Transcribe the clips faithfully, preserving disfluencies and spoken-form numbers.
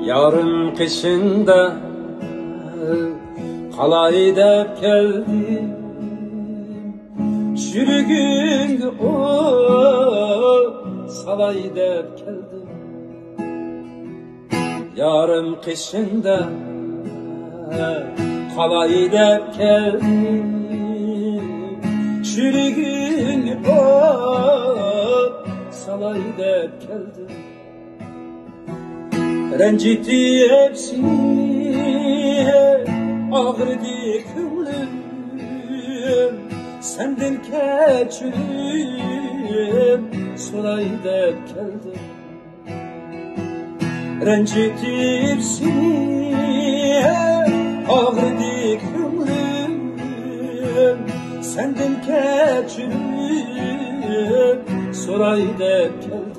يارىم قېشىڭدا قالاي دەپ كەلدىم، يۈرىكىڭگە ئوت سالاي دەپ كەلدىم. يارىم قېشىڭدا قالاي دەپ كەلدىم، يۈرىكىڭگە ئوت سالاي دەپ كەلدىم. رەنجىتىپ سېنى ئاغرىدى كۆڭلۈم، سەندىن كەچۈرۈم سوراي دەپ كەلدىم. رەنجىتىپ سېنى ئاغرىدى كۆڭلۈم، سەندىن كەچۈرۈم سوراي دەپ كەلدىم.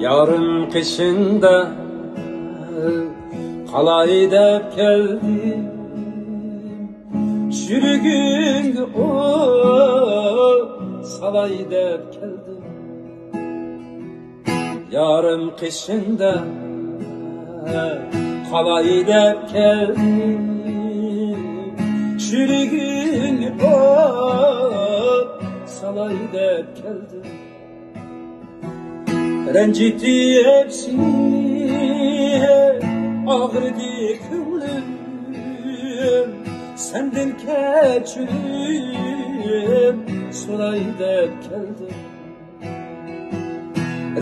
يارىم قېشىڭدا قالاي دەپ كەلدىم، يۈرىكىڭگە ئوت سالاي دەپ كەلدىم. يارىم قېشىڭدا قالاي دەپ كەلدىم، يۈرىكىڭگە ئوت سالاي دەپ كەلدىم. رەنجىتىپ سېنى ئاغرىدى كۆڭلۈم، سەندىن كەچۈرۈم سوراي دەپ كەلدىم.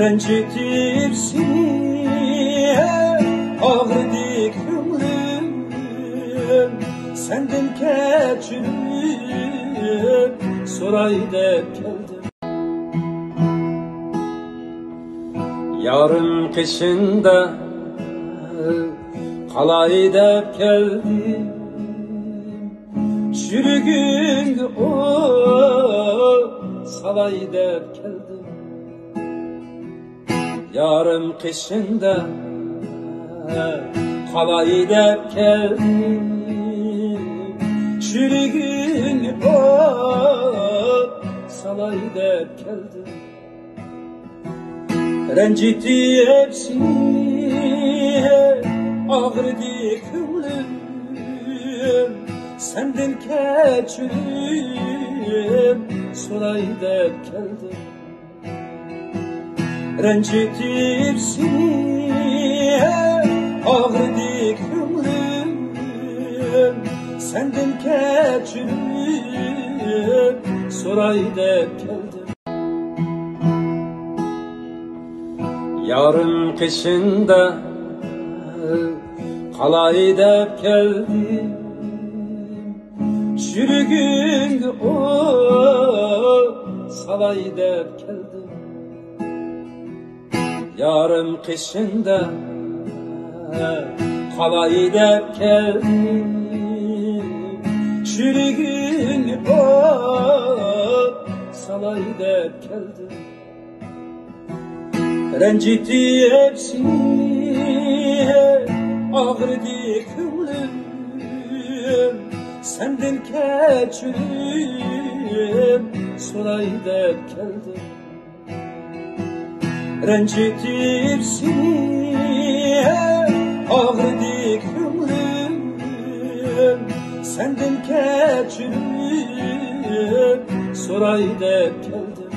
رەنجىتىپ سېنى ئاغرىدى كۆڭلۈم، سەندىن كەچۈرۈم سوراي دەپ كەلدىم. يارىم قېشىڭدا قالاي دەپ كەلدىم، يۈرىكىڭگە ئوت سالاي دەپ كەلدىم. يارىم قېشىڭدا قالاي دەپ كەلدىم، يۈرىكىڭگە ئوت سالاي دەپ كەلدىم. رەنجىتىپ سېنى ئاغرىدى كۆڭلۈم، سەندىن كەچۈرۈم سوراي دەپ كەلدىم. رەنجىتىپ سېنى ئاغرىدى كۆڭلۈم، سەندىن كەچۈرۈم سوراي دەپ كەلدىم. يارىم قېشىڭدا قالاي دەپ كەلدىم، يۈرىكىڭگە ئوت سالاي دەپ كەلدىم. يارىم قېشىڭدا قالاي دەپ كەلدىم، يۈرىكىڭگە ئوت سالاي دەپ كەلدىم. رەنجىتىپ سېنى ئاغرىدى كۆڭلۈم، سەندىن كەچۈرۈم سوراي دەپ كەلدىم. رەنجىتىپ سېنى ئاغرىدى كۆڭلۈم، سەندىن كەچۈرۈم سوراي دەپ كەلدىم.